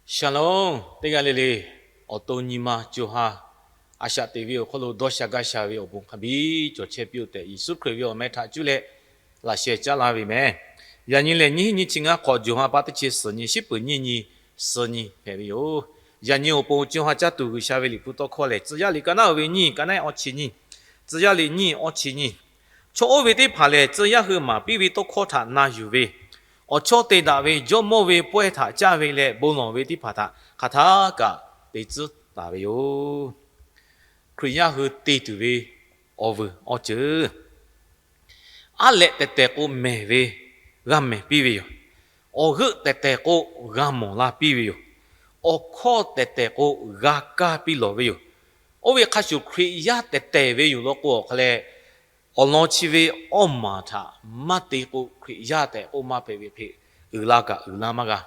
Shalom, teˇ g'aˇ le le, awˬ to nyi ma co ha a shaꞈ teꞈ ve awˬ hk'aw lo dawˇ sha gaˇ sha ve awˬ bon hk'a biˇ cawˬ chehˇ piˇ-oˆ tehꞈ, Yeˍsuˆ Hkriꞈ ve awˬ meh htaꞈ cuˇ leh laꞈ sheh caˉ laˇ ve meh. Yaꞈ nyi lehˬ, nyiˇ hinˉ nyiˇ chi ngaˇ hk'awꞈ, jawˬ ha pa teˇ chi suhˍ nyi, shiˉ peuˍ nyiˇ nyi, suhˍ nyi hpehꞈ ve yoˬ. Yaꞈ nyi awˬ pon co ha caˇ tuˬ G'uiˬsha ve Liꞈ hpu tawˇ hkawˇ lehˬ, Tcuh yaˇ liꞈ ka naˉ-oˬ ve nyiˇ, ka naˉ awˇ chi nyiˇ, Tcuh yaˇ liꞈ nyiˇ awˇ chi nyiˇ. Chaw oˇ ve teˇ hpaˍ lehˬ, tcuh yaˇ hui maˍ piˇ ve tawˇ hkawˇ htaꞈ na yuˬ ve, awˬ chawˇ te daꞈ ve Jawˇmawˇ ve pawehˇ htaꞈ caˇ ve leh bon lawˬ ve teˇ hpaˍ htaꞈ hk'aˬ htaˇ kaꞈ te tcuhˉ taˍ ve yoˬ. Hkriꞈ yaˇ hui te tuˬ ve awˬ vuiˬ awˬ ceuˬ, aˉ lehꞈ tehˬ tehˬ k'o mehˬ ve g'a mehˬ piˇ ve yoˬ. Awˬ g'euˆ tehˬ tehˬ k'o g'a mawˬ la piˇ ve yoˬ. Awˬ hkawˇ tehˬ tehˬ k'o g'a kaˇ piˇ lawˬ ve yoˬ. Oˇ ve hk'a shuˍ, Hkriꞈ yaˇ tehˬ tehˬ ve yoˬ law k'o, awˬ hk'a leh awˬ lawn chi ve awˇ maˬ htaꞈ maˇ te k'o, Hkriꞈ yaˇ tehꞈ k'oˆ maˇ hpehꞈ ve hk'e, uiˍ la kaꞈ uiˍ la maˇ g'a.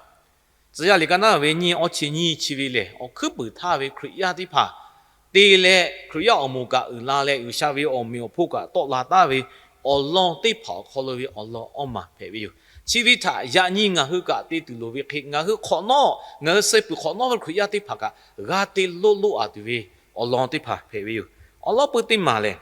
Tcuh yaˇ liꞈ ka naˉ ve nyiˇ awˇ chi nyiˇ chi ve lehˬ, awˬ hkuiˉ puiˍ htaˇ ve Hkriꞈ yaˇ teˇ hpaˍ te leh, Hkriꞈ yaˇ awˬ moˍ kaꞈ uiˍ la leh, G'uiˬsha ve awˬ meꞈ awˬ hponˇ kaꞈ tawˆ la taˍ ve awˬ lawn teˇ hpaˍ awˬ hk'aw lo ve awˬ lawn awˇ maˬ hpehꞈ ve yoˬ. Chi ve htaꞈ yaꞈ nyi ngaˬ hui kaꞈ te tuˬ loˍ ve hk'e, ngaˬ hui hk'awꞈ nawˉ, ngaˬ hui suh peuˬ hk'awꞈ nawˉ ve Hkriꞈ yaˇ teˇ hpaˍ kaꞈ g'a te loˆ loˆ a tuˬ ve awˬ lawn teˇ hpaˍ hpehꞈ ve yoˬ. Awˬ lawn pui teˇ maˬ lehˬ,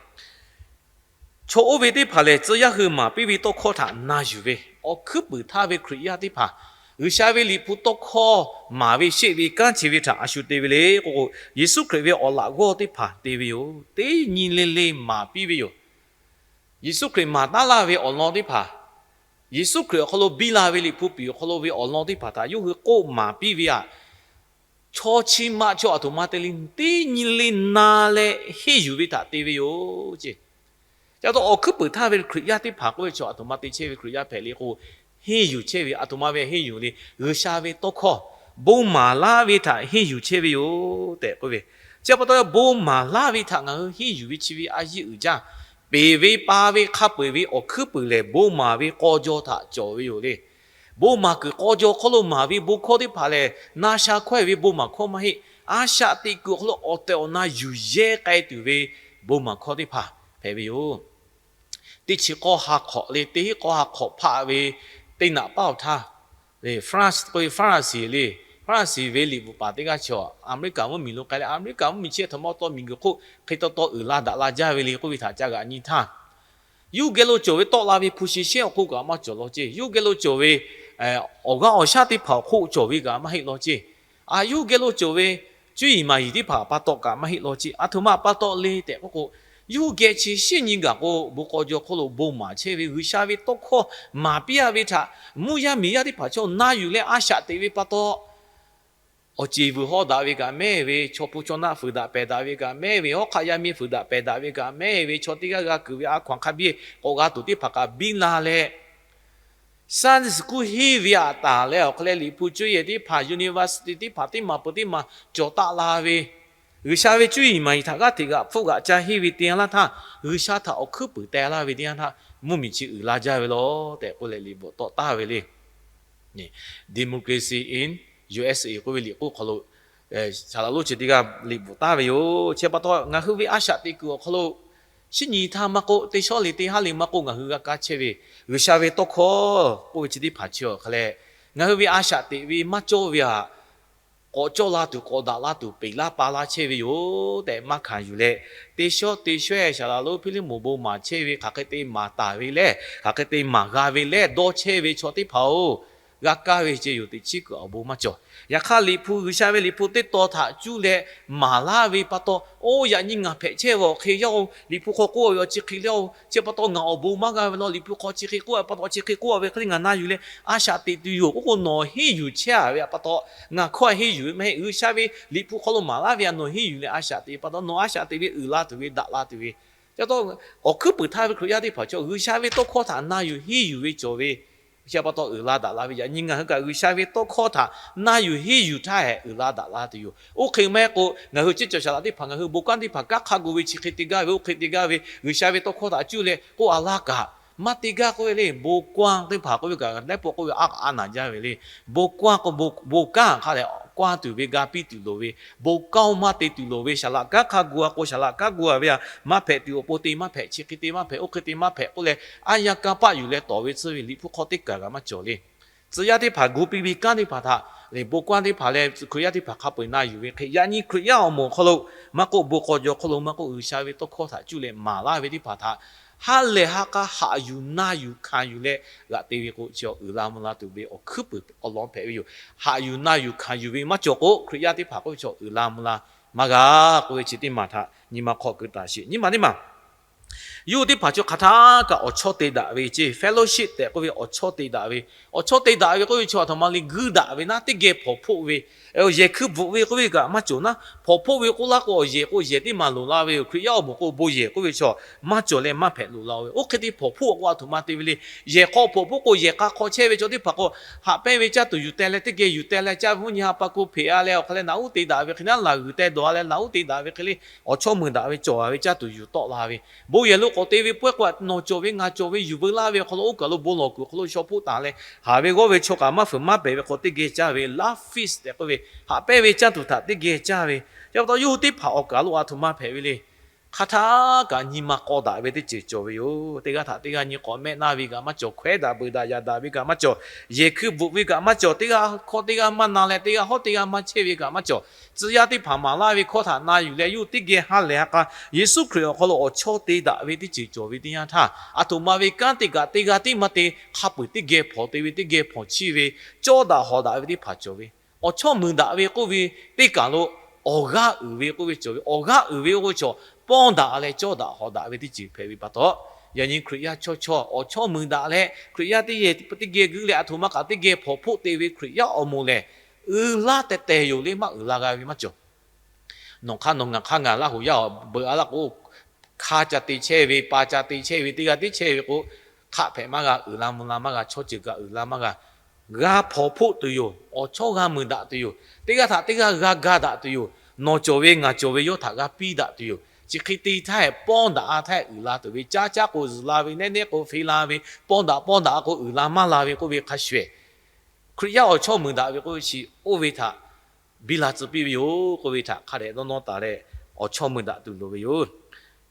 chaw oˇ ve teˇ hpaˍ lehˬ, tcuh yaˇ hui maˍ piˇ ve tawˇ hkawˇ htaꞈ na yuˬ ve, awˬ hkuiˉ puiˍ htaˇ ve Hkriꞈ yaˇ teˇ hpaˍ G'uiˬsha ve Liꞈ hpu tawˇ hkawˇ maˍ ve sheˆ ve kanˉ chi ve htaꞈ a shu te ve le k'o, Yeˍsuˆ Hkriꞈ ve awˬ laꞈ g'awˇ teˇ hpaˍ te ve yoˬ. Teˇ nyi le le maˍ piˇ ve yoˬ. Yeˍsuˆ Hkriꞈ maˍ taˉ laˇ ve awˬ lawn teˇ hpaˍ, Yeˍsuˆ Hkriꞈ awˬ hk'aw lo biˇ la ve Liꞈ hpu piˍ awˬ hk'aw lo ve awˬ lawn teˇ hpaˍ htaꞈ yawˇ hui k'oˆ maˍ piˇ ve aꞈ, chaw chi ma chaw aˬ htoꞈ ma te le, teˇ nyi le na leh henˇ yuˬ ve htaꞈ te ve yoˬ ce. Ca taw awˬ hkuiˉ puiˍ htaˇ ve Hkriꞈ yaˇ teˇ hpaˍ k'oˆ ve chaw aˬ htoꞈ ma te chehˇ ve Hkriꞈ yaˇ hpehꞈ le k'o, henˇ yuˬ chehˇ ve, aˬ htoꞈ ma ve henˇ yuˬ le, G'uiˬsha ve tawˇ hkawˇ bon maˍ laˇ ve htaꞈ henˇ yuˬ chehˇ ve yoˬ tehꞈ k'oˆ ve. Chi pa taw bon maˍ laˇ ve htaꞈ ngaˬ hui henˇ yuˬ ve chi ve a yiˇ uiˍ jaˇ. Peˬ ve pa ve hk'a peu-eˬ ve awˬ hkuiˉ puiˍ lehˬ, bon maˍ ve k'aw jaw htaꞈ cawˬ ve yoˬ le. Bon maˍ kuiˬ k'aw jaw hk'oˆ lo maˍ ve bon hkawˇ teˇ hpaˍ lehˬ, na sha hkawehˇ ve bon maˍ hkawˇ maˇ heˆ. A shaꞈ teꞈ kuiˬ awˬ hk'aw lo awˬ tehˬ awˬ na yuˬ yehˇ k'ai tuˬ ve bon maˍ hkawˇ teˇ hpaˍ hpehꞈ ve yoˬ. Teˇ chi k'awˇ ha hk'awꞈ le, teˇ hinˉ k'awˇ ha hk'awꞈ hpaˆ ve teˇ naꞈ paˆ awˬ htaˇ, Fran-, k'oˆ ve Faˉraˍsiˍ le, Faˉraˍsiˍ ve liꞈ bvuhꞈ paˍ teˇ g'aˇ chi Aˍmeˍriˆkaˍ mvuhˇmiˬ lo k'ai leh, Aˍmeˍriˆkaˍ mvuhˇmiˬ chi aˬ htoꞈ ma awˬ taw miˬguiˬ hk'oˆ hk'e taw taw uiˍ la daꞈ la jaˇ ve le k'oˆ ve htaꞈ ca g'aꞈ nyi htaˇ, yuˇ geh lo cawˬ ve tawˆ la ve hpu shi shehˉ awˬ hk'oˆ kaꞈ maˇ cawˬ law ceˇ. Yuˇ geh lo cawˬ ve awˬ g'aˇ awˬ shaˉ teˇ hpaˍ awˬ hk'oˆ cawˬ ve kaꞈ maˇ heˆ law ceˇ. A, yuˇ geh lo cawˬ ve cuˇ yiˍ maˍ yiˍ teˇ hpaˍ pa taw kaꞈ maˇ heˆ law ceˇ. Aˬ htoꞈ ma pa taw le tehꞈ k'oˆ k'o, yuˇ geh chi shinˉ nyi gaˬ k'o, bon k'aw jaw hk'oˆ lo bon maˍ chehˇ ve G'uiˬsha ve tawˇ hkawˇ maˍ piˇ a ve htaꞈ mvuhˇ yaˇ miˬ yaˇ teˇ hpaˍ chaw na yuˬ leh a shaꞈ teꞈ ve pa taw, awˬ ceˬ vuiˬ haw daꞈ ve kaꞈ mehˇ ve, chaw hpu chaw naˆ fuiˍ daꞈ pehˬ daꞈ ve kaꞈ mehˇ ve, hawˉ hk'aˆ yaˇ miˇ fuiˍ daꞈ pehˬ daꞈ ve kaꞈ mehˇ ve, chaw teˇ g'aˇ g'a kuiˬ ve a hkaw-anˬ hk'a biˇ k'awꞈ g'a tuˬ teˇ hpaˍ kaꞈ biˇ la leh, Sunday school henˇ ve aꞈ taˍ leh awˬ hk'aw leh liꞈ hpu cuˇ yehˬ teˇ hpaˍ, university teˇ hpaˍ teˇ maˬ peuˬ teˇ maˬ cawˬ taˆ la ve, G'uiˬsha ve cuˇ yiˍ maˍ yiˍ htaꞈ g'aˇ hteꞈ g'aꞈ hpfuhˆ g'aꞈ ca henˇ ve teˇ yanˇ laˇ htaˇ, G'uiˬsha htaꞈ awˬ hkuiˉ puiˍ teh laˇ ve teˇ yanˇ htaˇ, mvuhˇmiˬ chi uiˍ la jaˇ ve law tehꞈ k'oˆ leh liꞈ bvuhꞈ tawˆ taˍ ve le. Democracy in U S A k'oˆ ve liꞈ k'oˆ hk'aw lo, saˍ laˍ lonˉ chi teˇ g'aˇ liꞈ bvuhꞈ taˍ ve yoˬ. Chi pa taw ngaˬ hui ve a shaꞈ teꞈ kuiˬ awˬ hk'aw lo, shinˉ nyi htaˇ maˇ k'oˆ, teˇ shawˉ le teˇ haˉ le maˇ k'oˆ, ngaˬ hui g'a kaˇ chehˇ ve G'uiˬsha ve tawˇ hkawˇ k'oˆ ve chi teˇ hpaˍ chi awˬ hk'a leh, ngaˬ hui ve a shaꞈ teꞈ ve maˇ cawˇ ve aꞈ, k'awꞈ cawˇ la tuˬ, k'awꞈ daꞈ la tuˬ, peꞈ laˇ pa laˇ chehˇ ve yoˬ tehꞈ maˇ hkanˍ yuˬ leh, teˇ shawˉ teˇ shawehˇ saˍ laˍ lonˉ Hpiˇliˇmonˍ bon maˍ chehˇ ve, hk'aˬ hk'e te maˍ taˍ ve lehˬ, hk'aˬ hk'e te maˍ g'a ve lehˬ dawˇ chehˇ ve chaw teˇ hpaˍ-oˬ, g'a kaˇ ve ceh yoˬ, teꞈ chiˉ kuiˬ awˬ bon maˇ cawˬ. Yaꞈ hk'aˇ, liꞈ hpu, G'uiˬsha ve liꞈ hpu teˇ taw htaꞈ cuˇ leh maˍ laˇ ve pa taw, oˇ yaꞈ nyi ngaˬ hpehꞈ chehˇ ve awˬ hk'e yaˇ-oˬ, liꞈ hpu hk'aw k'oˆ ve awˬ chi hk'e le-oˬ, chi pa taw ngaˬ awˬ bon maˇ g'a ve law, liꞈ hpu hk'aw chi hk'e k'oˆ ve pa taw chi hk'e k'oˆ ve hk'e le ngaˬ na yuˬ leh a shaꞈ teꞈ tuˬ yoˬ k'oˆ k'o, nawˬ henˇ yuˬ chehˇ a ve pa taw, ngaˬ hkawˇ henˇ yuˬ ve maˇ heˆ. G'uiˬsha ve liꞈ hpu hk'aw lo maˍ laˇ ve aꞈ nawˬ henˇ yuˬ leh a shaꞈ teꞈ pa taw, nawˬ a shaꞈ teꞈ ve uiˍ la tuˬ ve, daꞈ la tuˬ ve, ca taw awˬ hkuiˉ puiˍ htaˇ ve Hkriꞈ yaˇ teˇ hpaˍ chaw G'uiˬsha ve tawˇ hkawˇ htaꞈ na yuˬ henˇ yuˬ ve cawˬ ve, chi pa taw uiˍ la daꞈ la ve, yaꞈ nyi ngaˬ hui kaꞈ G'uiˬsha ve tawˇ hkawˇ htaꞈ na yuˬ henˇ yuˬ htaˇ hehꞈ uiˍ la daꞈ la tuˬ yoˬ. Oˇ hk'e maˇ heˆ k'o, ngaˬ hui ceˇ cawˬ shaˍ laꞈ teˇ hpaˍ ngaˬ hui bon kanˉ teˇ hpaˍ kanˉ hk'a gu ve chi hk'e te gaˇ ve, oˇ hk'e te gaˇ ve, G'uiˬsha ve tawˇ hkawˇ htaꞈ cuˇ leh k'oˆ a laˇ kaꞈ, maˇ te gaˇ k'oˆ ve le, bon kanˉ teˇ hpaˍ k'oˆ ve kaꞈ lehˉ pawˆ k'oˆ ve a k'aꞈ a naˬ jaˇ ve le. Bon kanˉ k'o, bon kanˉ hk'a lehꞈ kanˉ tuˬ ve, ga piˇ tuˬ loˍ ve, bon kanˉ-oˬ maˇ te tuˬ loˍ ve, shaˍ laꞈ kanˉ hk'a gu a k'o shaˍ laꞈ kanˉ gu a ve aꞈ maˇ hpehꞈ tuˬ, awˬ pon te maˇ hpehꞈ, chi hk'e te maˇ hpehꞈ, oˇ hk'e te maˇ hpehꞈ k'oˆ leh, aˉ yanˇ kanˇ paˆ yuˬ leh tawˍ ve tcuhˇ ve liꞈ hpu hk'aw teˇ kaˬ g'a maˇ cawˬ le. Tcuh yaˇ teˇ hpaˍ gu piˇ ve kanˉ teˇ hpaˍ htaꞈ lehˬ, bon kanˉ teˇ hpaˍ leh Hkriꞈ yaˇ teˇ hpaˍ hk'a peu-eˬ na yuˬ ve hk'e, yaꞈ nyi Hkriꞈ yaˇ awˬ moˍ awˬ hk'aw lo maˇ k'oˆ, bon k'aw jaw hk'aw lo maˇ k'oˆ, G'uiˬsha ve tawˇ hkawˇ htaꞈ cuˇ leh maˍ laˇ ve teˇ hpaˍ htaꞈ ha lehˬ ha k'a haꞈ yuˬ na yuˬ hkanˍ yuˬ leh g'aꞈ te ve k'o, chi uiˍ la mvuh la tuˬ ve awˬ hkuiˉ puiˍ awˬ lawn hpehꞈ ve yoˬ. Haꞈ yuˬ na yuˬ hkanˍ yuˬ ve maˇ cawˬ k'o, Hkriꞈ yaˇ teˇ hpaˍ k'oˆ ve chaw uiˍ la mvuh la maˇ g'a k'oˆ ve chi teˇ maˬ htaꞈ nyi ma hk'aw keu taˍ sheˍ. Nyi ma teˇ maˬ, yawˇ hui teˇ hpaˍ chi hk'aˬ htaˇ kaꞈ awˬ chawˇ te daꞈ ve ceˇ, fellowship tehꞈ k'oˆ ve awˬ chawˇ te daꞈ ve, awˬ chawˇ te daꞈ ve k'oˆ ve chaw aˬ htoꞈ ma le guiˇ daꞈ ve naˉ, teˇ geh hpawnˬ hpoˆ ve, yehˬ hkui bvuhꞈ ve k'oˆ ve kaꞈ maˇ cawˬ naˉ, hpawnˬ hpoˆ ve k'oˆ laˇ k'o awˬ yehˬ k'o yehˬ teˇ maˬ loˍ la ve yoˬ. Hkriꞈ yaˇ awˬ moˍ k'o bon yehˬ k'oˆ ve chaw maˇ cawˬ leh maˇ hpehꞈ loˍ la-o ve. Oˇ hk'e te hpawnˬ hpoˆ k'o aˬ htoꞈ ma te ve le. Yehˬ hk'aw hpawnˬ hpoˆ k'o yehˬ k'a hk'aw chehˇ ve chaw teˇ hpaˍ k'o, haꞈ pehnˇ ve caˇ tuˬ yuˬ teh leh, teˇ geh yuˬ teh leh, caˇ ve mvuhˇ nyi ha pa ko hpeꞈ-a leh awˬ hk'a leh naꞈ uˉ te daꞈ ve hk'e naˉ, laˬ g'uiˬ teh dawˬ-a leh naꞈ uˉ te daꞈ ve hk'e le, awˬ chawˇ meuˍ daꞈ ve cawˬ-a ve caˇ tuˬ yuˬ tawˆ la ve. Bon yehˬ lo k'awꞈ te ve pawehˇ k'o, nawˬ cawˬ ve ngaˬ cawˬ ve yuˬ veu laˇ ve awˬ hk'aw lo oˇ kaˬ lo bon lawˬ kuiˬ awˬ hk'aw lo shaw hpoˆ taˍ leh, haˍ ve g'awˇ ve chaw kaꞈ maˇ fuiˍ maˇ pehˍ ve hk'aw teˇ geh caˇ ve, love feast tehꞈ k'oˆ ve, haꞈ pehnˇ ve caˇ tuˬ htaꞈ teˇ geh caˇ ve. Chi pa taw yawˇ hui teˇ hpaˍ awˬ kaˬ lo aˬ htoꞈ ma hpehꞈ ve le. Hk'aˬ htaˇ kaꞈ nyi ma k'aw daꞈ ve teˇ ceuˬ cawˬ ve yoˬ. Teˇ g'aˇ htaꞈ teˇ g'aˇ nyi k'awꞈ mehˆ naˇ ve kaꞈ maˇ cawˬ, hkawehˉ daꞈ beuꞈ daꞈ yaꞈ daꞈ ve kaꞈ maˇ cawˬ, yehˬ hkui bvuhꞈ ve kaꞈ maˇ cawˬ, teˇ g'aˇ hkawˇ teˇ g'aˇ maˇ na leh teˇ g'aˇ hawˉ teˇ g'aˇ maˇ chehˇ ve kaꞈ maˇ cawˬ. Tcuh yaˇ teˇ hpaˍ maˍ laˇ ve hkawˇ htaꞈ na yuˬ leh yawˇ hui teˇ geh ha lehˬ ha k'a Yeˍsuˆ Hkriꞈ awˬ hk'aw lo awˬ chawˇ te daꞈ ve teˇ ceuˬ cawˬ ve teˇ yanˇ htaˇ, aˬ htoꞈ ma ve kanˉ te kaꞈ teˇ g'aˇ tiˉ maˇ te, hk'a peu-eˬ teˇ geh hpawnˬ te ve, teˇ geh hpawnˬ chiˇ ve, cawˇ daꞈ hawˍ daꞈ ve teˇ hpaˍ cawˬ ve. Awˬ chawˇ meuˍ daꞈ ve k'oˆ ve teˇ kaˬ lo awˬ g'aˇ uiˍ ve k'oˆ ve cawˬ ve. Awˬ g'aˇ uiˍ ve k'oˆ ve chaw pawˇ daꞈ leh cawˇ daꞈ hawˍ daꞈ ve teˇ ceuˬ hpehꞈ ve pa taw, yaꞈ nyi Hkriꞈ yaˇ chaw chaw awˬ chawˇ meuˍ daꞈ leh Hkriꞈ yaˇ teˇ geh teˇ geh guiˇ leh aˬ htoꞈ ma kaꞈ teˇ geh hpawnˬ hpoˆ te ve Hkriꞈ yaˇ awˬ moˍ lehˬ, uiˍ la tehˬ tehˬ yoˬ le, maˇ uiˍ la g'a ve maˇ cawˬ. Nawˬ hk'aˇ nawˬ ngaˬ hk'aˇ ngaˬ Laˇ huˍ yaˇ awˬ beuꞈ-a laˇ k'o, hk'a ca te chehˇ ve, pa ca te chehˇ ve, teˇ g'aˇ tiˉ chehˇ ve k'o, hk'aˆ hpehꞈ maˇ g'a, uiˍ la mvuh la maˇ g'a, chaw ceuˬ kaꞈ uiˍ la maˇ g'a. G'a hpawnˬ hpoˆ tuˬ yoˬ. Awˬ chawˇ g'a meuˍ daꞈ tuˬ yoˬ. Teˇ g'aˇ htaꞈ teˇ g'aˇ g'a ga daꞈ tuˬ yoˬ. Nawˬ cawˬ ve ngaˬ cawˬ ve yawˇ htaꞈ g'a piˇ daꞈ tuˬ yoˬ. Chi hk'e te htaˇ hehꞈ pawˇ daꞈ-a htaˇ hehꞈ uiˍ la tuˬ ve, caˉ caˉ k'o zuhˬ la ve, nehˉ nehˉ k'o fe la ve, pawˇ daꞈ pawˇ daꞈ k'o uiˍ la maˇ la ve k'oˆ ve hk'a shuˍ ehˍ, Hkriꞈ yaˇ awˬ chawˇ meuˍ daꞈ ve k'oˆ ve chi oˇ ve htaꞈ biˇ la tcuh piˇ ve yoˬ k'oˆ ve htaꞈ hk'a dehꞈ dawˇ nawˇ taˍ leh, awˬ chawˇ meuˍ daꞈ tuˬ loˍ ve yoˬ.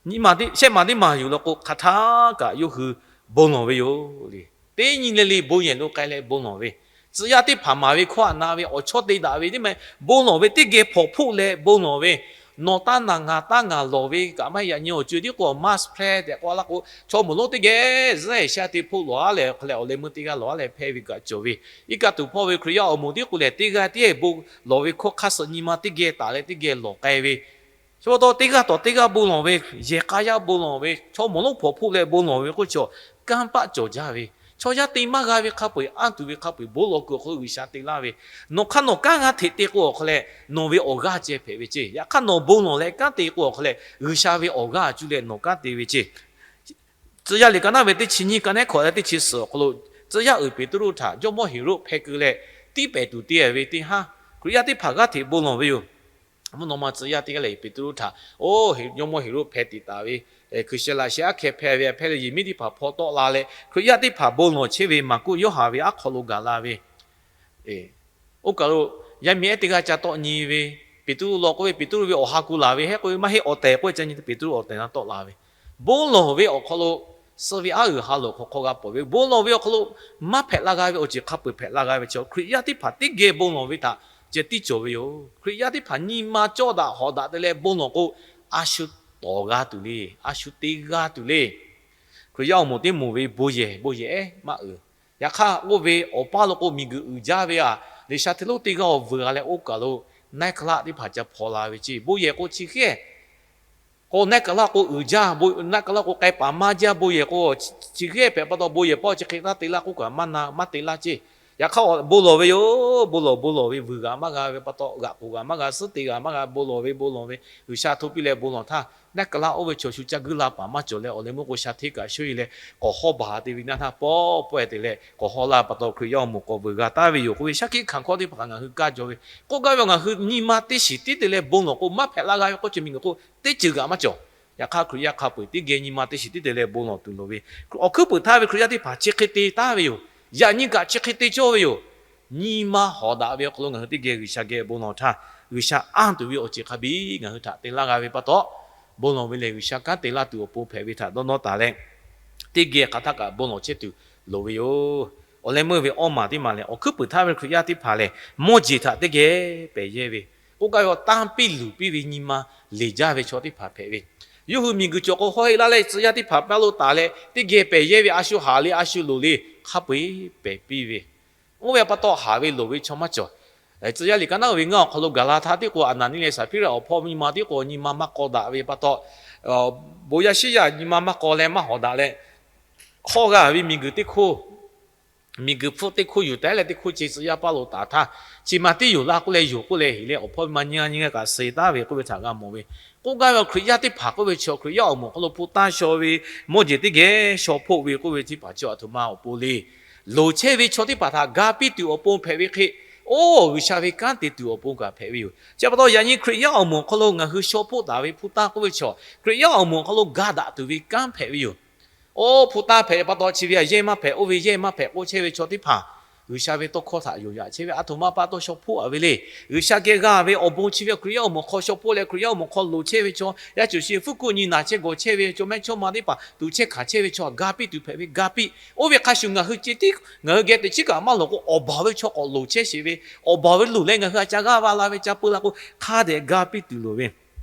Nyi ma teˇ, shehˆ ma teˇ maˬ yuˬ law k'o, hk'aˬ htaˇ kaꞈ yawˇ hui bon lawˬ ve yoˬ le. Teˇ nyi le le bon yehˬ lo k'ai leh bon lawˬ ve, tcuh yaˇ teˇ hpaˍ maˍ ve hkawˇ htaꞈ na ve, awˬ chawˇ te daꞈ ve teˇ maˇ heˆ, bon lawˬ ve teˇ geh hpawnˬ hpoˆ leh bon lawˬ ve, nawˬ taˇ naˬ ngaˬ taˇ ngaˬ lawˬ ve kaꞈ maˇ heˆ. Yaꞈ nyi awˬ co-e tiˉ k'o mask hpehˇ tehꞈ k'oˆ laˇ k'o, chaw mawˬ lonˉ teˇ geh zuhˆ sha te hpoˆ lawˬ-a leh hk'a leh awˬ leh meuˇ teˇ g'aˇ lawˬ-a leh hpehˇ ve kaꞈ cawˬ ve. Iˉ kaˆ tuˬ hpawˇ ve Hkriꞈ yaˇ awˬ moˍ tiˉ k'o lehˬ, teˇ g'aˇ tiˉ bon lawˬ ve hkawˇ hk'aˇ suh nyi ma teˇ geh taˍ leh teˇ geh lawˬ k'ai ve, chi pa taw teˇ g'aˇ tawˬ teˇ g'aˇ bon lawˬ ve, yehˬ k'a yaˇ bon lawˬ ve, chaw mawˬ lonˉ hpawnˬ hpoˆ leh bon lawˬ ve k'oˆ chaw kanˇ paˆ cawˬ jaˇ ve, chaw yaˇ te maˇ g'a ve hk'a peu-eˬ, anˇ tuˬ ve hk'a peu-eˬ bon lawˬ kuiˬ awˬ hk'aw lo G'uiˬsha te laˇ ve, nawˬ hk'aˇ nawˬ kanˉ g'a hteꞈ te k'o awˬ hk'a leh nawˬ ve awˬ g'aˇ ceh hpehꞈ ve ceˇ. Yaꞈ hk'aˇ nawˬ bon lawˬ leh kanˉ te k'o awˬ hk'a leh G'uiˬsha ve awˬ g'aˇ cuˇ leh nawˬ kanˉ te ve ceˇ. Tcuh yaˇ liꞈ ka naˉ ve teˇ chi nyiˇ ka nehˉ hkawꞈ leh teˇ chi suhˍ awˬ hk'aw lo, tcuh yaˇ uiˍ Peˍtruˆ htaꞈ jawˇmawˇ Heˍroˆ hpeh keu leh tiˉ pehˍ tuˬ te ve teˇ haˉ, Hkriꞈ yaˇ teˇ hpaˍ g'aˇ hteꞈ bon lawˬ ve yoˬ. Mvuhˇ naw ma tcuh yaˇ teˇ g'aˇ lehˬ Peˍtruˆ htaꞈ, oˇ, jawˇmawˇ Heˍroˆ hpeh tiꞈ taˍ ve, hkui sheh laꞈ sheh aˉ hkeh hpeh ve, hpeh leh yehˬ miˉ teˇ hpaˍ hpaw tawˆ la leh Hkriꞈ yaˇ teˇ hpaˍ bon lawˬ chehˇ ve Maˍkuˆ, Yoˇhanˬ ve aˉ hk'aw lo gaˬ la ve, oˇ kaˬ lo yaˇ miˇ ehˉ teˇ g'aˇ ca tawˆ nyi ve, Peˍtruˆ law k'oˆ ve, Peˍtruˆ ve awˬ ha ku laˬ ve, hehˉ k'oˆ ve maˇ heˆ, awˬ tehˬ k'oˆ ve ca nyi te Peˍtruˆ awˬ tehˬ na tawˆ la ve, bon lawˬ ve awˬ hk'aw lo suh ve aˉ uiˍ ha loˬ hk'aw hk'aw g'a pawˬ ve, bon lawˬ ve awˬ hk'aw lo maˇ hpehꞈ la g'a ve awˬ ceuˬ hk'a peu-eˬ hpehꞈ la g'a ve chi, Hkriꞈ yaˇ teˇ hpaˍ teˇ geh bon lawˬ ve htaꞈ ceh tiˉ cawˬ ve yoˬ. Hkriꞈ yaˇ teˇ hpaˍ nyi ma cawˇ daꞈ hawˍ daꞈ te leh bon lawˬ k'o, a shu tawˍ g'a tuˬ le, a shu te g'a tuˬ le. Hkriꞈ yaˇ awˬ moˍ teˇ moˍ ve bon yehˬ, bon yehˬ ehˉ maˇ uiˍ. Yaꞈ hk'aˇ oˇ ve awˬ paˇ lo k'o miˬguiˬ uiˍ jaˇ ve aꞈ, G'uiˬsha hte lonˉ teˇ g'aˇ awˬ vuiˬ g'a leh oˇ kaˬ lo nightclub teˇ hpaˍ ca hpaw la ve ceˇ. Bon yehˬ k'o chi hk'e k'o, nightclub k'o uiˍ jaˇ, nightclub k'o k'ai paˍ maˇ jaˇ, bon yehˬ k'o chi hk'e hpehꞈ pa taw bon yehˬ paˇ chi hk'e taˇ te laˇ k'oˆ kaꞈ maˇ na maˇ te laˇ ceˇ. Yaꞈ hk'aˇ bon lawˬ ve yoˬ, bon lawˬ bon lawˬ ve vuiˬ g'aꞈ maˇ g'a ve pa taw, g'aꞈ k'oˍ g'aꞈ maˇ g'a, suhˉ te g'aꞈ maˇ g'a, bon lawˬ ve bon lawˬ ve G'uiˬsha hto piˇ leh bon lawˬ htaˇ, nightclub oˇ ve chaw shu ca guiˇ la paˍ maˇ cawˬ leh awˬ leh meuˇ k'o sha hteˇ kaꞈ shoˉ e leh k'awꞈ hawˉ baˬ te ve naˇ htaˇ pawˆ pawehˇ te leh k'awꞈ hawˉ laˇ pa taw Hkriꞈ yaˇ awˬ moˍ k'awꞈ vuiˬ g'a taˍ ve yoˬ k'oˆ ve shaˉ hkiˆ hkanˍ hkawˇ teˇ hpaˍ ngaˬ hui kaˇ jaw ve. K'oˆ gaˇ ve, ngaˬ hui nyi ma teˇ shiˍ tiˉ te leh bon lawˬ k'o maˇ hpehꞈ la g'a ve k'oˆ chi miˬguiˬ k'o teˇ ceuˬ g'aꞈ maˇ cawˬ. Yaꞈ hk'aˇ Hkriꞈ yaˇ hk'a peu-eˬ teˇ geh nyi ma teˇ shiˍ tiˉ te leh bon lawˬ tuˬ loˍ ve, awˬ hkuiˉ puiˍ htaˇ ve Hkriꞈ yaˇ teˇ hpaˍ chi hk'e te taˍ ve yoˬ. Yaꞈ nyi kaꞈ chi hk'e te cawˇ ve yoˬ. Nyi ma hawˍ daꞈ ve awˬ hk'aw lo ngaˬ hui teˇ geh G'uiˬsha geh bon lawˬ htaˇ, G'uiˬsha anˇ tuˬ ve awˬ ceuˬ hk'a biˇ ngaˬ hui htaꞈ te laˇ g'a ve pa taw, bon lawˬ ve lehˬ G'uiˬsha kanˉ te laˇ tuˬ awˬ pon hpehꞈ ve htaꞈ dawˇ nawˇ taˍ leh, teˇ geh hk'aˬ htaˇ kaꞈ bon lawˬ chehˇ tuˬ loˍ ve yoˬ. awˬ leh meuˇ ve awˇ maˬ teˇ maˬ lehˬ, awˬ hkuiˉ puiˍ htaˇ ve Hkriꞈ yaˇ teˇ hpaˍ lehˬ, mawˇ jeˬ htaꞈ teˇ geh pehˬ yehˇ ve, k'oˆ gaˇ ve awˬ tanˇ piˇ luˬ piˇ ve nyi ma leˬ jaˇ ve chaw teˇ hpaˍ hpehꞈ ve. Yawˇ hui miˬguiˬ cawˬ k'o hawˉ e laˇ leh tcuh yaˇ teˇ hpaˍ paˇ lo taˍ leh, teˇ geh pehˬ yehˇ ve a shu haˍ le a shu loˍ le hk'a peu-eˬ pehˬ piˇ ve. Oˇ ve pa taw haˍ ve loˍ ve chaw maˇ cawˬ. Tcuh yaˇ liꞈ ka naˉ ve ngaˇ awˬ hk'aw lo gaˬ la htaˇ tiˉ k'o, Aˍnaˍniˆ leh Saˍhpiˇraꞈ awˬ hpawˇ nyi ma tiˉ k'o nyi ma maˇ k'aw daꞈ ve pa taw, bon yaˇ shiˉ yaˇ nyi ma maˇ k'aw leh maˇ hawˍ daꞈ leh, hk'awˇ g'a ve miˬguiˬ teˇ hkoˇ, miˬguiˬ hpfuhˆ teˇ hkoˇ yuˬ tehˉ leh teˇ hkoˇ ce tcuh yaˇ paˇ lo taˍ htaˇ, chi ma tiˉ yoˬ laˇ k'oˆ leh yoˬ k'oˆ leh heˍ leh awˬ hpawˇ ma nyi g'a nyi g'a kaꞈ suh taˍ ve k'oˆ ve htaꞈ g'a mawˬ ve. K'oˆ gaˇ ve Hkriꞈ yaˇ teˇ hpaˍ k'oˆ ve chaw Hkriꞈ yaˇ awˬ moˍ hk'aw lo hpu tanˇ shaw ve, mawˇ jeˬ teˇ geh shaw hpoˆ ve k'oˆ ve teˇ hpaˍ chi a htoꞈ ma awˬ pon le. Loˍ chehˇ ve chaw teˇ hpaˍ htaꞈ ga piˇ tuˬ awˬ pon hpehꞈ ve hk'e, oˇ G'uiˬsha ve kanˉ te tuˬ awˬ pon kaꞈ hpehꞈ ve yoˬ. Chi pa taw yaꞈ nyi Hkriꞈ yaˇ awˬ moˍ hk'aw lo ngaˬ hui shaw hpoˆ taˍ ve hpu tanˇ k'oˆ ve chaw, Hkriꞈ yaˇ awˬ moˍ hk'aw lo ga daꞈ tuˬ ve kanˉ hpehꞈ ve yoˬ. Oˇ hpu tanˇ hpehꞈ pa taw chi ve a yehˇ maˇ hpehꞈ, oˇ ve yehˇ maˇ hpehꞈ k'oˆ chehˇ ve chaw teˇ hpaˍ, G'uiˬsha ve tawˇ hkawˇ htaꞈ yonˍ yaꞈ chehˇ ve a htoꞈ ma pa taw shaw hpoˆ a ve le. G'uiˬsha geh g'a ve awˬ bon chi ve Hkriꞈ yaˇ awˬ moˍ hk'aw shaw hpoˆ leh Hkriꞈ yaˇ awˬ moˍ hk'aw loˍ chehˇ ve chaw, yaˇ cawˬ shi fuˉ kuˆ nyi naˬ chehˇ gawˬ chehˇ ve chaw mehˇchawˇma teˇ hpaˍ tuꞈ chehˇ hkanˍ chehˇ ve chaw ga piˇ tuˬ hpehꞈ ve ga piˇ. Oˇ ve hk'a shuˍ ngaˬ hui ce tiˉ ngaˬ hui geh teꞈ chiˉ kaꞈ maˇ loˍ k'o, awˬ baˬ ve chaw k'awꞈ loˍ chehˇ sheˍ ve, awˬ baˬ ve loˍ leh ngaˬ hui a ca g'aˇ va la ve ca peu la k'o, hk'a dehꞈ ga piˇ tuˬ loˍ ve.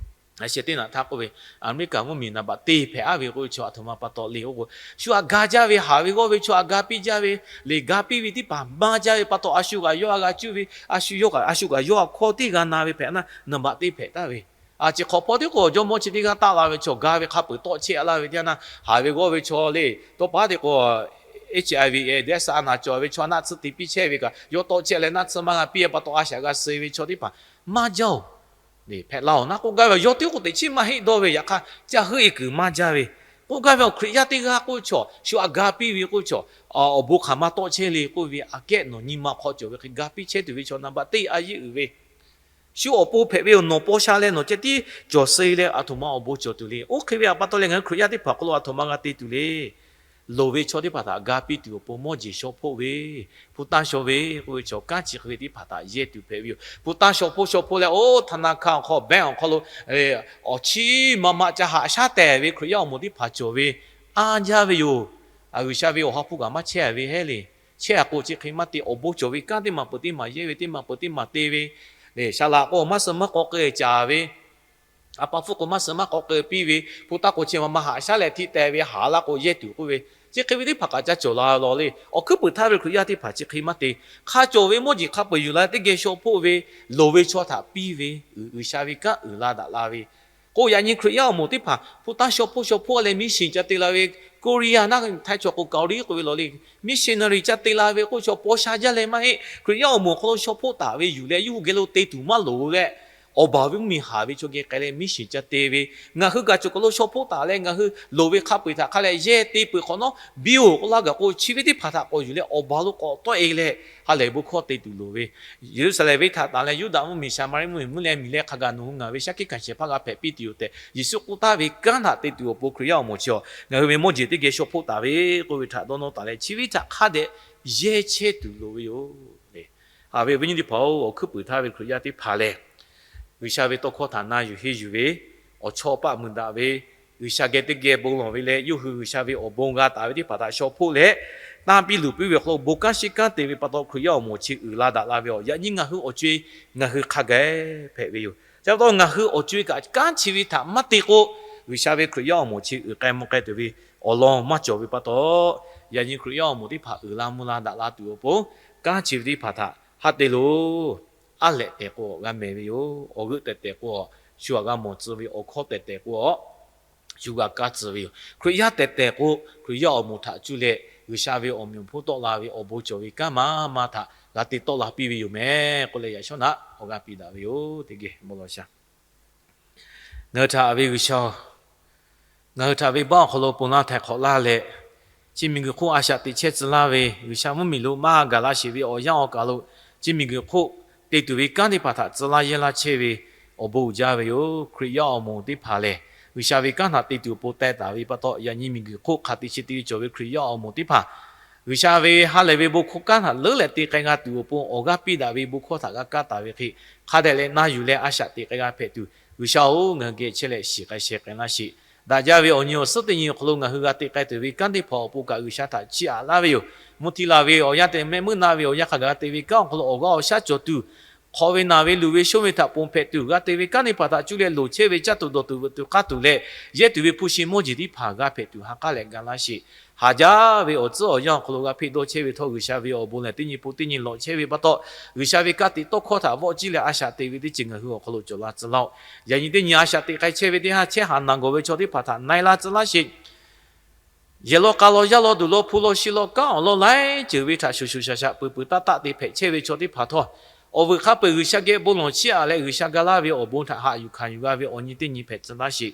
A sheh teˇ naꞈ htaˇ k'oˆ ve, Aˍmeˍriˆkaˍ mvuhˇmiˬ naˍ baꞈ te hpehꞈ aˉ ve k'oˆ ve chaw a htoꞈ ma pa taw le k'oˆ k'o, shu htaꞈ ga jaˇ ve, haˍ ve g'awˇ ve chaw htaꞈ ga piˇ jaˇ ve, lehˬ ga piˇ ve teˇ hpaˍ maˇ jaˇ ve pa taw, a shu kaꞈ yawˇ a g'a cuˇ ve, a shu yawˇ kaꞈ a shu kaꞈ yawˇ a hkawˇ teˇ g'a na ve hpehꞈ na, naˍ baꞈ te hpehꞈ taˍ ve. A ciˬ hk'awꞈ hpawˇ tiˉ k'o jawˇmawˇ chi teˇ g'aˇ taˆ la ve chaw ga ve hk'a peu-eˬ tawˆ chehˇ laˇ ve teˇ yanˇ, haˍ ve g'awˇ ve chaw le tawˇ pa te k'o, HIV AIDS a naˬ cawˬ ve chaw naˆ tsuhˇ te piˇ chehˇ ve kaꞈ, yawˇ tawˆ chehˇ leh naˆ tsuhˇ maˇ g'a piˇ pa taw a shaꞈ g'a suh ve chaw teˇ hpaˍ maˇ jaˇ-oˬ. Hpehꞈ la-oˬ naˉ k'oˆ gaˇ ve, yawˇ tiˉ k'o teꞈ chiˉ maˇ heˆ dawˇ ve, yaꞈ hk'aˇ ca heuˆ e kuiˬ maˇ jaˇ ve. K'oˆ gaˇ ve, awˬ Hkriꞈ yaˇ teˇ g'aˇ k'oˆ ve chaw shu htaꞈ ga piˇ ve k'oˆ ve chaw, awˬ bon hk'aˬ ma tawˆ chehˇ le k'oˆ ve aꞈ kehˉ nawˬ nyi ma hk'aw cawˬ ve hk'e ga piˇ chehˇ tuˬ ve chaw naˍ baꞈ teˇ a yeˇ uiˍ ve. Shu awˬ pon hpehꞈ ve yoˬ. Nawˬ paw sha leh nawˬ ceh tiˉ cawˬ suh leh a htoꞈ ma awˬ bon cawˬ tuˬ le. Oˇ hk'e ve a pa taw leh ngaˬ hui Hkriꞈ yaˇ teˇ hpaˍ hk'aw lo a htoꞈ ma g'a te tuˬ le. Loˍ ve chaw teˇ hpaˍ htaꞈ ga piˇ tuˬ awˬ pon mawˇ jeˬ shaw hpoˆ ve, hpu tanˇ shaw ve k'oˆ ve chaw kanˉ chi hk'e ve teˇ hpaˍ htaꞈ yehˇ tuˬ hpehꞈ ve yoˬ. Hpu tanˇ shaw hpoˆ shaw hpoˆ leh oˇ htaˇ naˇ hkanˇ awˬ hk'aw, bank awˬ hk'aw lo awˬ chiˇ ma ma ca haꞈ shaˉ tehˬ ve Hkriꞈ yaˇ awˬ moˍ teˇ hpaˍ cawˬ ve, anˇ jaˇ ve yoˬ. G'uiˬsha ve awˬ ha hpu kaꞈ maˇ chehˇ ve heˆ le. Chehˇ a k'o chi hk'e maˇ te, awˬ bon cawˬ ve kanˉ teˇ maˬ peuˬ teˇ maˬ yehˇ ve, teˇ maˬ peuˬ teˇ maˬ te ve, le shaˍ laꞈ k'o maˇ suh maˇ k'aw k'ai caˍ ve, a pa hpfuhˇ k'o maˇ suh maˇ k'aw k'ai piˇ ve, hpu tanˇ k'o chi ma ma haꞈ shaˉ leh htiꞈ teh ve, haˍ laˇ k'o yehˇ tuˬ k'oˆ ve, chi hk'e ve teˇ hpaˍ kaꞈ ca cawˬ la lawˬ le. Awˬ hkuiˉ puiˍ htaˇ ve Hkriꞈ yaˇ teˇ hpaˍ chi hk'e maˇ te. Hk'a cawˬ ve mawˇ jeˬ hk'a peu-eˬ yuˬ la teˇ geh shaw hpoˆ ve, loˍ ve chaw htaꞈ piˇ ve, G'uiˬsha ve kanˉ uiˍ la daꞈ la ve, k'o yaꞈ nyi Hkriꞈ yaˇ awˬ moˍ teˇ hpaˍ hpu tanˇ shaw hpoˆ shaw hpoˆ leh mission ca te la ve, Korea naˆ htaiˇ chaw k'o Kaoˍliˆ k'oˆ ve lawˬ le, missionary ca te la ve k'oˆ chaw paw sha jaˇ leh maˇ heˆ. Hkriꞈ yaˇ awˬ moˍ hk'aw lo shaw hpoˆ taˍ ve yuˬ leh yawˇ hui geh lo te tuˬ maˇ loˍ leh, awˬ baˬ ve mvuhˇmiˬ haˍ ve chaw geh k'ai leh mission ca te ve, ngaˬ hui kaꞈ cawˬ k'o lo shaw hpoˆ taˍ leh ngaˬ hui loˍ ve hk'a peu-eˬ htaꞈ hk'a leh yehˇ te peuˬ hk'awꞈ nawˉ biˇ-oˬ k'oˆ laˇ gaˬ k'o, chi ve teˇ hpaˍ htaꞈ k'awꞈ yuˬ leh awˬ baˬ lo k'awꞈ tawˆ e leh, ha lehˬ bon hkawˇ te tuˬ loˍ ve, Yeˍruˆsaˍlehnˍ venˇ htaꞈ tanˬ leh Yuˇdaꞈ mvuhˇmiˬ, Saˍmaˍriˆ mvuhˇmiˬ mvuhˇ leh miˬ leh hk'a gaˬ nawˬ hui ngaˬ ve shaˉ hkiˆ hkanˍ shehˍ hpaˇ g'a hpehꞈ piˇ tuˬ yoˬ tehꞈ Yeˍsuˆ k'oˆ taˍ ve kanˉ htaꞈ te tuˬ awˬ pon Hkriꞈ yaˇ awˬ moˍ chi a, ngaˬ hui ve mawˇ jeˬ teˇ geh shaw hpoˆ taˍ ve k'oˆ ve htaꞈ dawˇ nawˇ taˍ leh chi ve htaꞈ hk'a dehꞈ yehˇ chehˇ tuˬ loˍ ve yoˬ. Haꞈ ve awˬ viˉ nyi teˇ hpaˍ-oˬ, awˬ hkuiˉ puiˍ htaˇ ve Hkriꞈ yaˇ teˇ hpaˍ lehˬ, G'uiˬsha ve tawˇ hkawˇ htaꞈ na yuˬ henˇ yuˬ ve, awˬ chawˇ paˆ mui daꞈ ve, G'uiˬsha geh teˇ geh bon lawˬ ve leh yawˇ hui G'uiˬsha ve awˬ bon g'a taˍ ve teˇ hpaˍ htaꞈ shaw hpoˆ leh, tanˇ piˇ luˬ piˇ ve awˬ hk'aw lo bon kanˉ shiˉ kanˉ te ve pa taw Hkriꞈ yaˇ awˬ moˍ chi uiˍ la daꞈ la ve yoˬ. Yaꞈ nyi ngaˬ hui awˬ co-e ngaˬ hui hk'a gaˬ hpehꞈ ve yoˬ. Chi pa taw ngaˬ hui awˬ co-e kaꞈ kanˉ chi ve htaꞈ maˇ te k'o, G'uiˬsha ve Hkriꞈ yaˇ awˬ moˍ chi uiˍ k'ai mvuh k'ai tuˬ ve awˬ lawn maˇ cawˬ ve pa taw, yaꞈ nyi Hkriꞈ yaˇ awˬ moˍ teˇ hpaˍ uiˍ la mvuh la daꞈ la tuˬ awˬ pon, kanˉ chi ve teˇ hpaˍ htaꞈ haˉ te loˬ. Aˉ lehꞈ tehˬ k'o g'a mehˍ ve yoˬ. Awˬ g'euˆ tehˬ tehˬ k'o shu g'a mawˬ tcuh ve, awˬ hkawˇ tehˬ tehˬ k'o shu g'a kaˇ tcuh ve yoˬ. Hkriꞈ yaˇ tehˬ tehˬ k'o Hkriꞈ yaˇ awˬ moˍ htaꞈ cuˇ leh G'uiˬsha ve awˬ meꞈ awˬ hponˇ tawˆ la ve awˬ bon cawˬ ve kanˉ ma ma htaꞈ g'a te tawˆ la piˇ ve yoˬ meh k'oˆ leh yaꞈ shawˉ naꞈ awˬ g'aˇ piˇ daꞈ ve yoˬ. Teˇ geh bon lawˬ sha. Ngaˬ hui htaꞈ ve G'uiˬsha-oˬ, ngaˬ hui htaꞈ venˇbaˆ awˬ hk'aw lo ponˬ laˇ htaiˍ hk'awꞈ laˇ leh, chi miˬguiˬ hk'oˆ a shaꞈ teꞈ chehˇ tcuh laˇ ve G'uiˬsha mvuhˇmiˬ lo maˇ gaˬ la sheˍ ve awˬ yanˇ awˬ kaˬ lo, chi miˬguiˬ hk'oˆ te tuˬ ve kanˉ teˇ hpaˍ htaꞈ tcuh laˇ yehˇ laˇ chehˇ ve awˬ bon uiˍ jaˇ ve yoˬ. Hkriꞈ yaˇ awˬ moˍ teˇ hpaˍ lehˬ, G'uiˬsha ve kanˉ htaꞈ te tuˬ awˬ pon teh taˍ ve pa taw, yaꞈ nyi miˬguiˬ hk'oˆ hk'a te chi te ve cawˬ ve Hkriꞈ yaˇ awˬ moˍ teˇ hpaˍ G'uiˬsha ve ha lehˬ ve bon hkawˇ kanˉ htaꞈ leuˉ leh te k'ai g'a tuˬ awˬ pon awˬ g'aˇ piˇ daꞈ ve bon hkawˇ htaꞈ g'a kaˇ taˍ ve hk'e, hk'a dehꞈ leh na yuˬ leh a shaꞈ teꞈ k'ai g'a hpehꞈ tuˬ, G'uiˬsha-oˬ, ngaˬ hui geh chehˇ leh shiˍ k'ai sheh k'ai laˇ sheˍ. Daꞈ jaˇ ve awˬ nyi awˬ suhˉ teˇ nyi awˬ hk'aw lo ngaˬ hui g'a te k'ai tuˬ ve kanˉ teˇ hpaˍ awˬ pon kaꞈ G'uiˬsha htaꞈ chiˇ aꞈ laˇ ve yoˬ. Mvuhˇ hti laˬ ve awˬ yanˇ te, mehˆ meuˇ na ve awˬ yanˇ hk'a gaˬ g'a te ve kanˉ awˬ hk'aw lo awˬ g'aˇ awˬ shaˉ cawˬ tuˬ, hk'aw ve naˬ ve luˬ ve shonˇ ve htaꞈ ponˬ hpehꞈ tuˬ g'a te ve kanˉ teˇ hpaˍ htaꞈ cuˇ leh loˍ chehˇ ve, caˇ tuˬ dawˬ tuˬ veuꞈ tuˬ k'aˇ tuˬ leh yehˇ tuˬ ve hpu shi mawˇ jeˬ teˇ hpaˍ g'a hpehꞈ tuˬ ha k'aˉ leh ga laˇ sheˍ. Haˍ jaˇ ve awˬ tcuhˉ awˬ yanˇ awˬ hk'aw lo g'a hpeˇ dawˇ chehˇ ve htawˇ, G'uiˬsha ve awˬ bon lehˬ teˇ nyi po teˇ nyi lawꞈ chehˇ ve pa taw, G'uiˬsha ve ka tiꞈ tawˇ hkawˇ htaꞈ vawˆ ciˇ leh a shaꞈ teꞈ ve teˇ ceuˬ ngaˬ hui awˬ hk'aw lo cawˬ la tcuh laˇ-oˆ. Yaꞈ nyi teˇ nyi a shaꞈ teꞈ k'ai chehˇ ve teˇ ha chehˇ haˍ naˬ gawˬ ve chaw teˇ hpaˍ htaꞈ na e la tcuh laˇ sheˍ. Yehˬ law k'a law, yaˇ law duˬ law, hpu law shi law, kanˉ awˬ lawn laiˉ ceuˬ ve htaꞈ shuˍ shuˍ shaˍ shaˍ peuˬ peuˬ taˇ taˆ te hpehꞈ chehˇ ve chaw teˇ hpaˍ htawˇ, awˬ vuiˬ hk'a peu-eˬ G'uiˬsha geh bon lawˬ chiˇ aꞈ leh G'uiˬsha ga laˇ ve awˬ bon htaꞈ haꞈ yuˬ hkanˍ yuˬ g'a ve awˬ nyi teˇ nyi hpehꞈ tcuh laˇ sheˍ.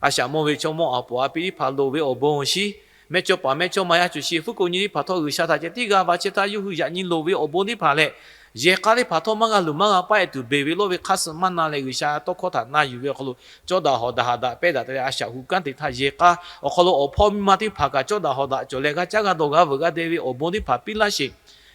A shaꞈ mawˇ ve chaw mawˇ aˬ poˍ aˬ pi teˇ hpaˍ loˍ ve awˬ bon awˬ shiˉ, mehˇ cawˇ paˍ mehˇ cawˇ ma yaˇ cuˬ shi fuˉ ko nyi teˇ hpaˍ htawˇ, G'uiˬsha htaꞈ ceh tiˉ g'a va chehˇ htaˇ, yawˇ hui yaꞈ nyi loˍ ve awˬ bon teˇ hpaˍ leh yehˬ k'a teˇ hpaˍ htawˇ maˇ g'a luˬ maˇ g'a paˆ-e tuˬ beˬ ve lawˇ ve hk'aˇ suh maˇ na leh, G'uiˬsha tawˇ hkawˇ htaꞈ na yuˬ ve awˬ hk'aw lo cawˇ daꞈ hawˍ daꞈ haꞈ daꞈ pehnˇ daꞈ te leh a shaꞈ hu kanˉ te htaˇ, yehˬ k'a awˬ hk'aw lo awˬ hpawˇ miˇ ma teˇ hpaˍ kaꞈ cawˇ daꞈ hawˍ daꞈ cawˬ leh g'a caˉ g'a dawˬ g'a veuꞈ g'a deh ve awˬ bon teˇ hpaˍ piˇ laˇ sheˍ.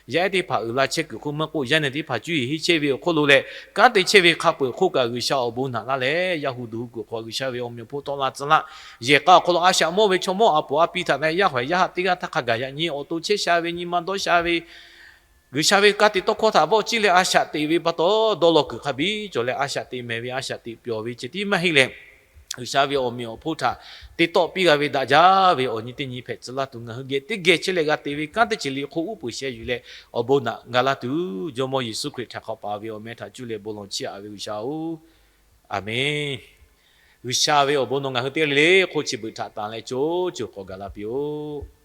Yaˇ ehˉ teˇ hpaˍ uiˍ la chehˇ kuiˬ hk'oˆ maˇ k'oˆ, yaˇ nehˬ teˇ hpaˍ cuˇ yiˍ henˇ chehˇ ve awˬ hk'oˆ lo leh kanˉ te chehˇ ve hk'a peu-eˬ hk'oˆ kaꞈ G'uiˬsha awˬ bon naꞈ laˇ leh, yaˇ hu duˬ hu kuiˬ hk'aw G'uiˬsha ve awˬ meꞈ awˬ hponˇ tawˆ la tcuh laˇ. Yehˬ k'a awˬ hk'aw lo a shaꞈ mawˇ ve chaw mawˇ aˬ poˍ aˬ pi htaꞈ na yaˇ hawehˬ yaˇ haˆ teˇ g'aˇ htaˇ hk'a gaˬ yaꞈ nyi awˬ to chehˇ sha ve, nyi ma dawˇ sha ve, G'uiˬsha ve ka tiꞈ tawˇ hkawˇ htaꞈ vawˆ ciˇ leh a shaꞈ teꞈ ve pa taw, dawˇ law kuiˬ hk'a biˇ cawˬ leh a shaꞈ teꞈ mehˍ ve, a shaꞈ teꞈ pyawˬ ve ceh tiˉ maˇ heˆ leh, G'uiˬsha ve awˬ meꞈ awˬ hponˇ htaꞈ te tawˆ piˇ g'a ve daꞈ jaˇ ve awˬ nyi teˇ nyi hpehꞈ tcuh laˇ tuˬ, ngaˬ hui geh teˇ geh chehˇ leh g'a te ve kanˉ teˇ ceuˬ le hk'oˆ uˉ peunˍ sheh yuˬ leh awˬ bon naꞈ ga laˇ tuˬ, Jawˇmawˇ Yeˍsuˆ Hkriꞈ htaꞈ hk'aw paˍ ve awˬ meh htaꞈ cuˇ leh bon lawˬ chiˇ aꞈ ve G'uiˬsha-oˬ, Aˍmenˇ. G'uiˬsha ve awˬ bon nawˬ ngaˬ hui teˇ g'aˇ le le hk'oˆ chi beuꞈ htaꞈ tanˍ leh co co k'awꞈ gaˬ la piˇ-oˆ.